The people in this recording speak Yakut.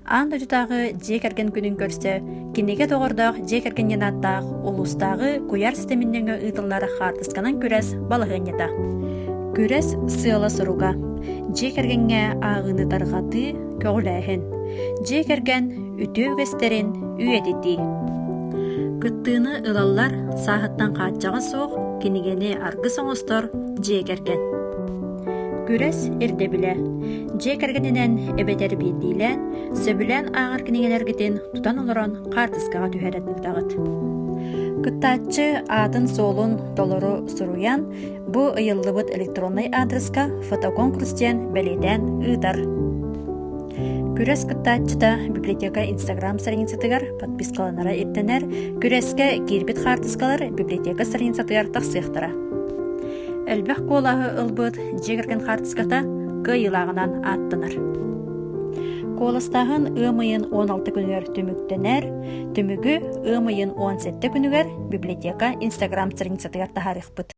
Аан дойдутааҕы дьиэ кэргэн күнүн көрсө кинигэ доҕордоох дьиэ кэргэн диэн ааттаах улуустааҕы куйаар ситимин нөҥүө ыытыллар хаартысканан күрэс балаһыанньата. Күрэс сыала-соруга: дьиэ кэргэҥҥэ ааҕыыны тарҕатыы, көҕүлээһин, дьиэ кэргэн үтүө үгэстэрин үйэтитии. Кыттыыны ылаллар сааһыттан хааччаҕа суох кинигэни аргыс оҥостор дьиэ кэргэн. Күрэс ирдэбилэ: дьиэ кэргэнинэн эбэтэр биирдиилээн, сөбүлээн ааҕар кинигэлэргитин тутан олорон хаартыскаҕа түһэрэн ыытаҕыт. Кыттааччы аатын-суолун толору суруйан, бу ыйыллыбыт электроннай аадырыска фотоконкурс диэн бэлиэтээн ыытар. Күрэс кыттааччыта библиотека Инстаграм страницатыгар подпискаланара ирдэнэр, күрэскэ киирбит хаартыскалар библиотека страницатыгар тахсыахтара. Элбэх куолаһы ылбыт дьиэ кэргэн хаартыската кыайыылааҕынан ааттанар. Куоластааһын ыам ыйын 16 күнүгэр түмүктэнэр, түмүгү ыам ыйын 17 күнүгэр библиотека Инстаграм страницатыгар таһаарыахпыт.